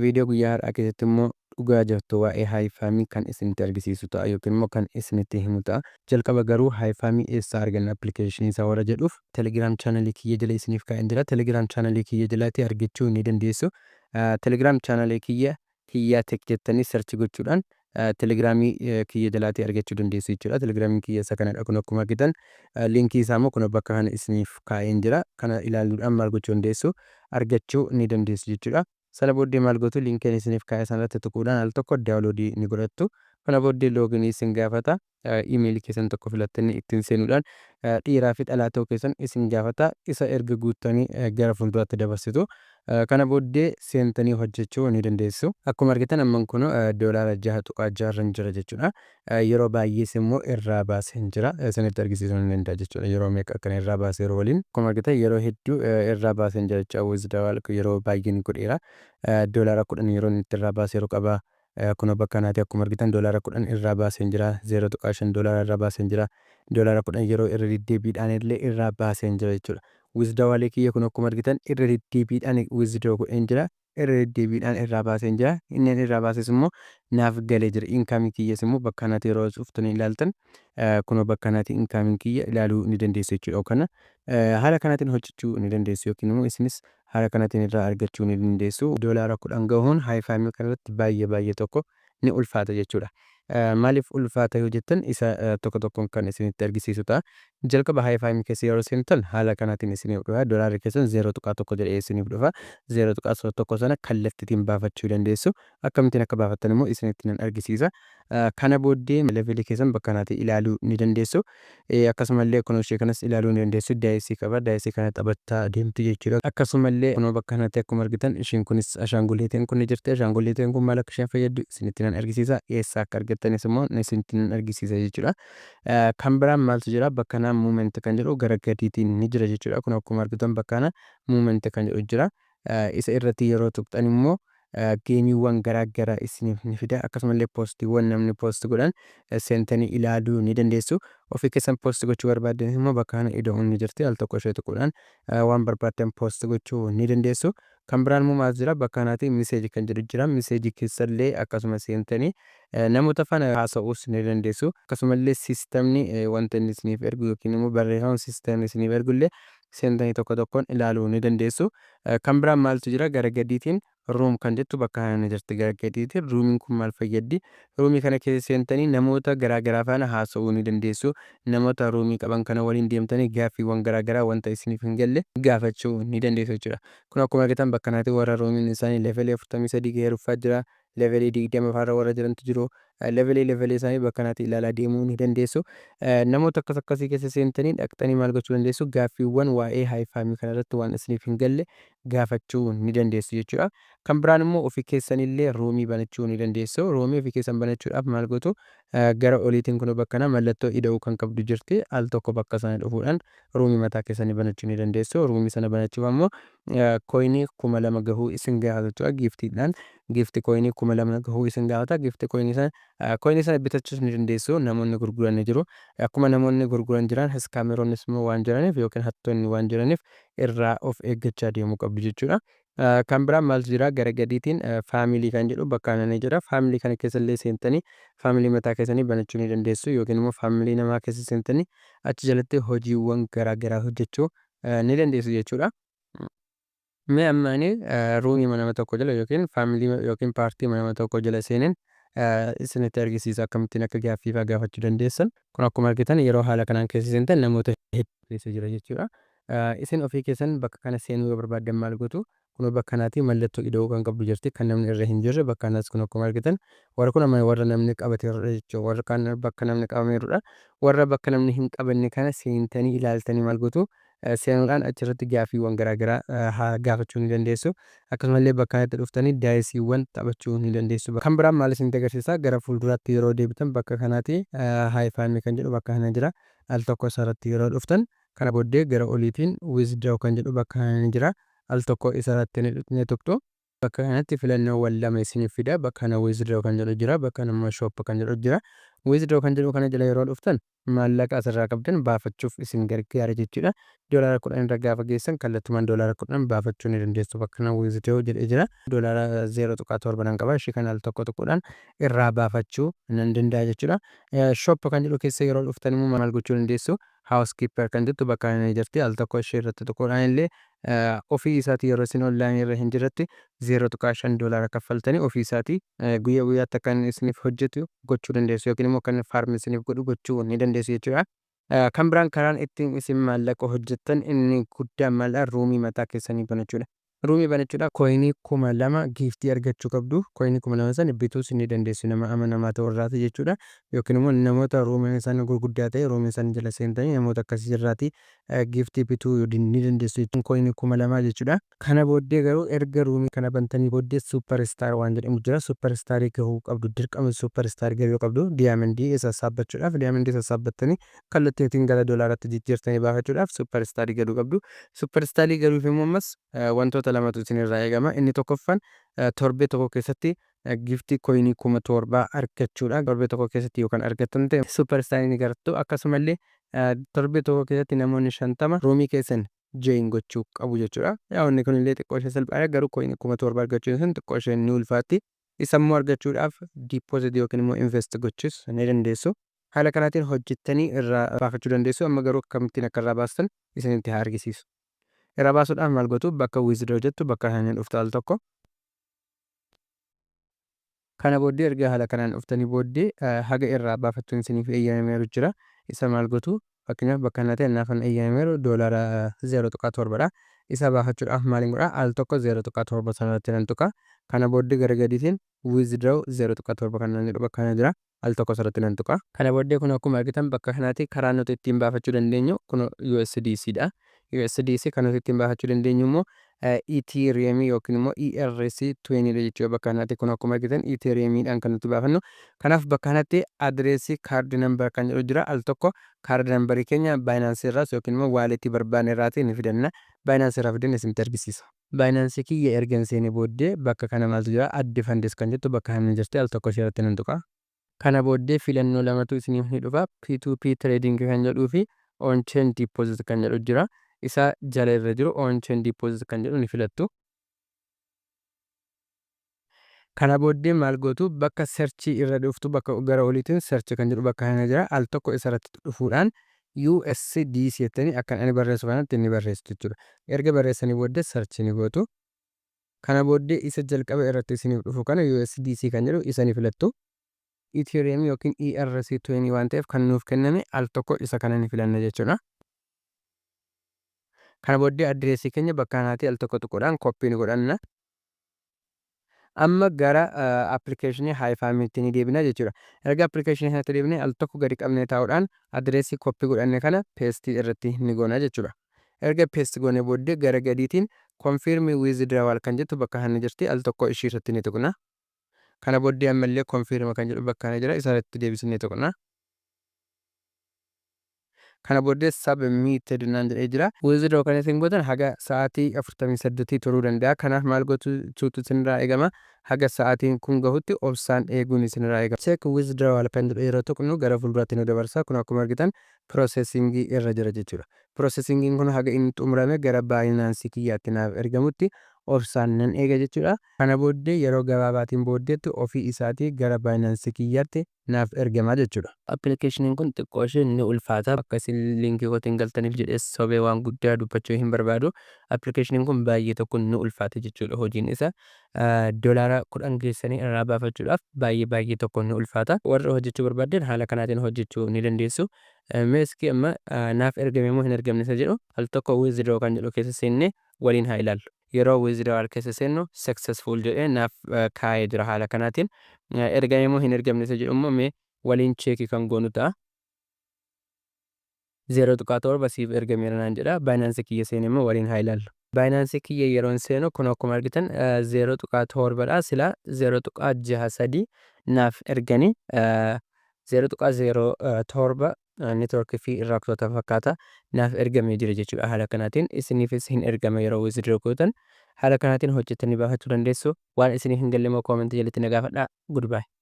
Viidiyoo guyyaa har'aa keessatti immoo dhugaa jirtu waa'ee Hifami kan isinitti argisiisu ta'a yookiin immoo kan isinitti himu ta'a. Jalqaba garuu Hifami eessaa arganna appilikeeshinii isaa warra jedhuuf, Telegram chaanalii kiyya jala isiniif kaa'een jira. Telegram chaanalii kiyya jalaatti argachuu ni dandeessu. Telegram chaanalii kiyya Kiyyaa Tech jettanii search gochuudhaan Telegiraamii kiyya jalaatii argachuu dandeessu jechuudha. Telegiraamiin kiyya isa kanadha, kun akkuma argitan liinkii isaa immoo kun bakka kana isiniif kaa'een jira. Kana ilaaluudhaan maal gochuu dandeessu? Argachuu ni dandeessu jechuudha. Sana booddee maal gootu? Liinkii ani isiniif kaa'e sanarratti tuquudhaan al tokko download ni godhattu. Kana booddee login isin gaafata. Iimeelii keessan tokko filattanii ittiin seenuudhaan dhiiraa fi dhalaa ta'uu keessan isin gaafata. Isa erga guuttanii gara fuulduraatti dabarsitu. Kana booddee seentanii hojjechuu ni dandeessu. Akkuma argitan amman kun doolaara 6.6 irran jira jechuudha. Yeroo baay'ees immoo irraa baaseen jira. Isinitti argisiisuu ni danda'a jechuudha. Yeroo meeqa akkan irraa baase yeroo waliin. Akkuma argitan yeroo hedduu irraa baaseen jira jechuudha. Withdrawal yeroo baay'een godheera. Doolaara 10 yeroo inni itti irraa baaseeru qaba. Kunoo bakka kanaati akkuma argitan doolaara 10 irraa baaseen jira. 0.5 doolaara irraa baaseen jira. Doolaara 10 yeroo irra deddeebiidhaan illee irraa baaseen jira jechuudha. Withdrawal kiyya kun akkuma argitan irra deddeebiidhaan withdraw godheen jira. Irra deddeebiidhaan irraa baaseen jira. Inni irraa baases immoo naaf galee jira. Income kiyyas immoo bakka kanaatti yeroo cuftanii ilaaltan, kunoo bakka kanaatti income kiyya ilaaluu ni dandeessu jechuudha. Kana haala kanaatiin hojjechuu ni dandeessu yookiin immoo isinis haala kanaatiin irraa argachuu ni dandeessu. Doolaara 10 gahuun Hifami kanarratti baay'ee baay'ee tokko ni ulfaata jechuudha. Maaliif ulfaata yoo jettan, isa tokko tokkoon kan isinitti argisiisu ta'a. Jalqaba Hifami keessa yeroo seentan haala kanaatiin isiniif dhufa. Doolaarri keessan 0.1 jedhee isiniif dhufa. 0.1 sana kallattiitiin baafachuu dandeessu. Akkamittiin akka baafattan immoo isinitti nan argisiisa. Kana booddee levelii keessan bakka kanaatti ilaaluu ni dandeessu. Akkasumallee kunoo ishee kanas ilaaluu ni dandeessu. Dice qaba. Dice kana taphataa deemtu jechuudha. Akkasumallee kunoo bakka kanatti akkuma argitan isheen kunis ashaangulliitiin kun ni jirti. Ashaangulliitiin kun maal akka isheen fayyaddu isinitti nan argisiisa. Eessaa akka argattanis immoo isinitti nan argisiisa jechuudha. Kan biraan maaltu jira? Bakka kanaa moment kan jedhu gara gadiitiin ni jira jechuudha. Kun akkuma argitan bakka kana moment kan jedhu jira. Isa irratti yeroo tuqxan immoo geemiiwwan garaa garaa isiniif ni fida. Akkasumallee poostiiwwan namni post godhan seentanii ilaaluu ni dandeessu. Ofii keessan post gochuu barbaaddan immoo bakka kana ida'uun ni jirti. Al tokko ishee tuquudhaan waan barbaaddan post gochuu ni dandeessu. Kan biraan immoo maal jira? Bakka kanaatti message kan jedhu jira. Message keessallee akkasuma seentanii namoota faana haasa'uus ni dandeessu. Akkasumallee siistamni wanta inni isiniif ergu yookiin immoo barreeffama siistamni isiniif ergu illee seentanii tokko tokkoon ilaaluu ni dandeessu. Kan biraan maaltu jira? Gara gadiitiin room kan jettu bakka kana ni jirti. Gara gadiitiin roomiin kun maal fayyaddi? Roomii kana keessa seentanii namoota garaa garaa faana haasa'uu ni dandeessu. Namoota roomii qaban kana waliin deemtanii gaaffiiwwan garaa garaa wanta isiniif hin galle gaafachuu ni dandeessu jechuudha. Kun akkuma argitan bakka kanatti warra roomiin isaanii levelii 43 gaheeruffaa jira. Levelii 20 faarra warra jirantu jiru. Levelii isaanii bakka kanatti ilaalaa deemuu ni dandeessu. Namoota akkas akkasii keessa seentanii dhaqxanii maal gochuu dandeessu? Gaaffiiwwan waa'ee Hifami kanarratti waan isiniif hin galle gaafachuu ni dandeessu jechuudha. Kan biraan immoo ofii keessanillee roomii banachuu ni dandeessu. Roomii ofii keessan banachuudhaaf maal gootu? Gara oliitiin kun bakka kana mallattoo ida'uu kan qabdu jirti. Al tokko bakka sana dhufuudhaan roomii mataa keessanii banachuu ni dandeessu. Roomii sana banachuuf ammoo coinii 2000 gahuu isin gaafata jechuudha. Giiftiidhaan gift coinii 2000 gahuu isin gaafata. Gift coinii sana bitachuus ni dandeessu. Namoonni gurguran ni jiru. Akkuma namoonni gurguran jiran, scammeroonnis immoo waan jiraniif yookiin hattoonni waan jiraniif irraa of eeggachaa deemuu qabdu jechuudha. Kan biraan maaltu jira? Gara gadiitiin family kan jedhu bakka kana ni jira. Family kana keessa illee seentanii family mataa keessanii banachuu ni dandeessu yookiin immoo family namaa keessa seentanii achi jalatti hojiiwwan garaa garaa hojjechuu ni dandeessu jechuudha. Mee amma ani roomii nama tokko jala yookiin family yookiin party nama tokko jala seeneen isinitti argisiisa akkamittiin akka gaaffii fa'aa gaafachuu dandeessan. Kun akkuma argitan yeroo haala kanaan keessa seentan namoota hedduu keessa jira jechuudha. Isin ofii keessan bakka kana seenuu yoo barbaaddan maal gootu? Kun bakka kanaatti mallattoo ida'uu kan qabdu jirti, kan namni irra hin jirre. Bakka kanas kun akkuma argitan warra kun amma warra namni qabateerudha jechuudha. Warra kaan bakka namni qabameerudha. Warra bakka namni hin qabanne kana seentanii ilaaltanii maal gootu? Seenuudhaan achirratti gaaffiiwwan garaa garaa gaafachuu ni dandeessu. Akkasumallee bakka kanatti dhuftanii diceiiwwan taphachuu ni dandeessu. Kan biraan maal isinitti agarsiisa? Gara fuulduraatti yeroo deebitan bakka kanaatti Hifami kan jedhu bakka kana jira. Al tokko isarratti yeroo dhuftan, kana booddee gara oliitiin withdraw kan jedhu bakka kana ni jira. Al tokko isarratti ni tuqxu. Bakka kanatti filannoowwan lama isiniif fida. Bakka kana withdraw kan jedhu jira. Bakka kana immoo shop kan jedhu jira. Withdraw kan jedhu kana jala yeroo dhuftan maallaqa asirraa qabdan baafachuuf isin gargaara jechuudha. Doolaara 10 irra gaafa geessan kallattumaan doolaara 10 baafachuu ni dandeessu. Bakka kana withdraw jedhee jira. Doolaara 0.7 nan qaba. Ishii kana al tokko tuquudhaan irraa baafachuu nan danda'a jechuudha. Shop kan jedhu keessa yeroo dhuftan immoo maal gochuu dandeessu? Housekeeper kan jettu bakka kana ni jirti. Al tokko ishee irratti tuquudhaan illee ofii isaatii yeroo isin online irra hin jirretti 0.5 doolaara kaffaltanii ofii isaatii guyyaa guyyaatti akka inni isiniif hojjetu gochuu dandeessu yookiin immoo akka inni farm isiniif godhu gochuu ni dandeessu jechuudha. Kan biraan karaan ittiin isin maallaqa hojjettan inni guddaan maalidha? Roomii mataa keessanii banachuudha. Roomii banachuudhaaf coinii 2000 giftii argachuu qabdu. Coinii 2000 sana bituus ni dandeessu nama amanamaa ta'u irraati jechuudha. Yookiin immoo namoota roomiin isaanii gurguddaa ta'e roomii isaanii jala seentanii namoota akkasii irraati giftii bituu ni dandeessu jechuun coinii 2000 jechuudha. Kana booddee garuu erga roomii kana bantanii booddee super star waan jedhamu jira. Super starii gahuu qabdu, dirqama super starii gahuu qabdu diamondii sassaabbachuudhaaf. Diamondii sassaabbattanii kallattiitiin gara doolaaratti jijjiirtanii baafachuudhaaf super starii galuu qabdu. Super starii galuuf immoo ammas wantoota lamatu isinirraa eegama. Inni tokkoffaan torbee tokko keessatti giftii coinii 7000 argachuudha. Torbee tokko keessatti yookaan argattan ta'e super starii ni garattu. Akkasumallee torbee tokko keessatti namoonni 50 roomii keessan join gochuu qabu jechuudha. Yaa inni kunillee xiqqoo ishee salphaadha, garuu coinii 7000 argachuun sun xiqqoo ishee ni ulfaatti. Isa immoo argachuudhaaf deposit yookiin immoo invest gochuus ni dandeessu. Haala kanaatiin hojjettanii irraa baafachuu dandeessu. Amma garuu akkamittiin akka irraa baastan isinitti haa argisiisu. Irraa baasuudhaaf maal gootu? Bakka withdraw jettu bakka kana dhuftu al tokko. Kana booddee erga haala kanaan dhuftanii booddee haga irraa baafachuun isiniif eeyyamameeru jira. Isa maal gootu? Fakkeenyaaf bakka kana ta'e naaf eeyyamameeru doolaara 0.7 dha. Isa baafachuudhaaf maaliin godhaa? Al tokko 0.7 sanarratti nan tuqa. Kana booddee gara gadiitiin withdraw 0.7 kan jedhu bakka kana jira. Al tokko asirratti nan tuqa. Kana booddee kun akkuma argitan bakka kanaatti karaa nuti ittiin baafachuu dandeenyu kun USDC dha. USDC kan nuti ittiin baafachuu dandeenyu immoo Ethereum yookiin immoo ERC20 dha jechuudha. Bakka kanatti kun akkuma argitan Ethereumdhaan kan nuti baafannu. Kanaaf bakka kanatti addressii card number kan jedhu jira. Al tokko card numberii keenya Binance irraas yookiin immoo walletii barbaanne irraatii ni fidanna. Binance irraa fideen isinitti argisiisa. Binance kiyya ergan seenee booddee bakka kana maaltu jira? Add funds kan jettu bakka kana jirti, al tokko ishee irratti nan tuqa. Kana booddee filannoo lamatu isiniif ni dhufa. P2P trading kan jedhuu fi on chain deposit kan jedhu jira. Isa jala irra jiru on chain deposit kan jedhu ni filattu. Kana booddee maal gootu? Bakka searchii irra dhuftu, bakka gara oliitiin search kan jedhu bakka kana jira. Al tokko isa irratti dhufuudhaan USDC jettanii akkan ani barreessu kanatti ni barreessitu jechuudha. Erga barreessanii booddee search ni gootu. Kana booddee isa jalqaba irratti isiniif dhufu kana USDC kan jedhu isa ni filattu. Ethereum yookiin ERC20 waan ta'eef kan nuuf kenname al tokko isa kana ni filanna jechuudha. Kana booddee addressii keenya bakka kanaatti al tokko tuquudhaan copy ni godhanna. Amma gara applicationii Hifamitti ni deebina jechuudha. Erga applicationii kanatti deebine al tokko gadi qabnee taa'uudhaan addressii copy godhanne kana paste irratti ni goona jechuudha. Erga paste goone booddee gara gadiitiin confirm withdrawal kan jettu bakka kana jirti, al tokko ishii irratti ni tuqna. Kana booddee ammallee confirm kan jedhu bakka kana jira, isa irratti deebisnee tuqna. Kana booddee submitted naan jedhee jira. Withdraw kan isin gootan haga sa'aatii 48 turuu danda'a. Kanaaf maal gochuutu isinirraa eegama? Haga sa'aatiin kun gahutti obsaan eeguun isinirraa eegama. Check withdrawal kan jedhu yeroo tuqnu gara fuulduraatti nu dabarsa. Kun akkuma argitan processingii irra jira jechuudha. Processingiin kun haga inni xumurame gara Binance kiyyaatti naaf ergamutti obsaan nan eega jechuudha. Kana booddee yeroo gabaabaatiin booddeetti ofii isaatii gara Binance kiyyaatti naaf ergama jechuudha. Applicationiin kun xiqqoo ishee ni ulfaata. Akka isin linkii kootiin galtaniif jedhee sobee waan guddaa dubbachuu hin barbaadu. Applicationiin kun baay'ee tokko ni ulfaata jechuudha hojiin isa. Doolaara 10 geessanii irraa baafachuudhaaf baay'ee baay'ee tokko ni ulfaata. Warra hojjechuu barbaaddan haala kanaatiin hojjechuu ni dandeessu. Mee iski amma naaf ergame moo hin ergamne isa jedhu al tokko withdraw kan jedhu keessa seennee waliin haa ilaallu. Yeroo withdrawal keessa seennu successful jedhee naaf kaa'ee jira haala kanaatiin. Ergame moo hin ergamne isa jedhu immoo mee waliin checkii kan goonu ta'a. 0.7 siif ergameera naan jedha. Binance kiyya seenee immoo waliin haa ilaallu. Binance kiyya yeroon seenu kun akkuma argitan 0.7 dha. Sila 0.63 naaf erganii 0.07. Network fee irraa kutata fakkaata, naaf ergamee jira jechuudha. Haala kanaatiin isiniifis hin ergama. Yeroo withdraw gootan haala kanaatiin hojjettanii baafachuu dandeessu. Waan isinii hin galle immoo comment jalatti na gaafadhaa. Goodbye.